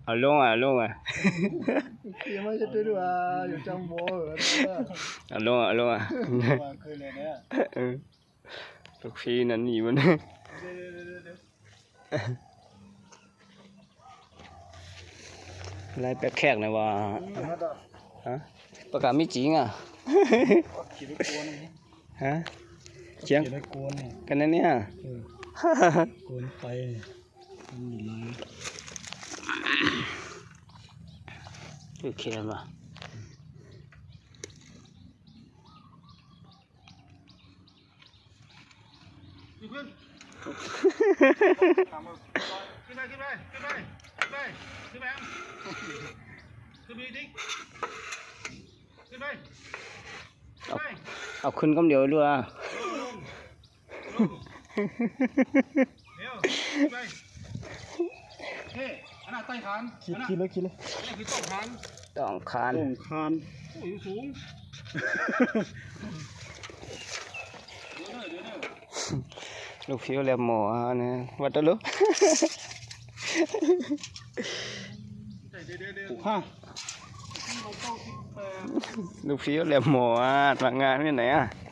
ເອົາລົງອະ ເອົາລົງອະ ເອົາລົງອະ ເອົາລົງອະ ເອີ ລູກພີ່ນັ້ນໜີມັນ ລາຍແປກແຂກນະວ່າ ຮະ ປາກາມີຈິງອະ ຮະ ຂຽງ ຂຽງໂກນ ກັນນັ້ນເນຍ ເອີ ໂກນໄປ ມັນມີລາຍ ຄືແຂນວ່າ ເອົາ ເອົາຂຶ້ນກຳດຽວດ້ວຍ ຂີດ ຂີດເລີຍ ຂີດເລີຍ ຕ້ອງຄານ ຕ້ອງຄານ ຕ້ອງຄານ ໂອ້ຍ ສູງ ລູກພີ່ແຫຼມໝໍ ອັນນີ້ ວັດຕະລຸ ລູກພີ່ແຫຼມໝໍ ມາງານນີ້ໄຫນອະ?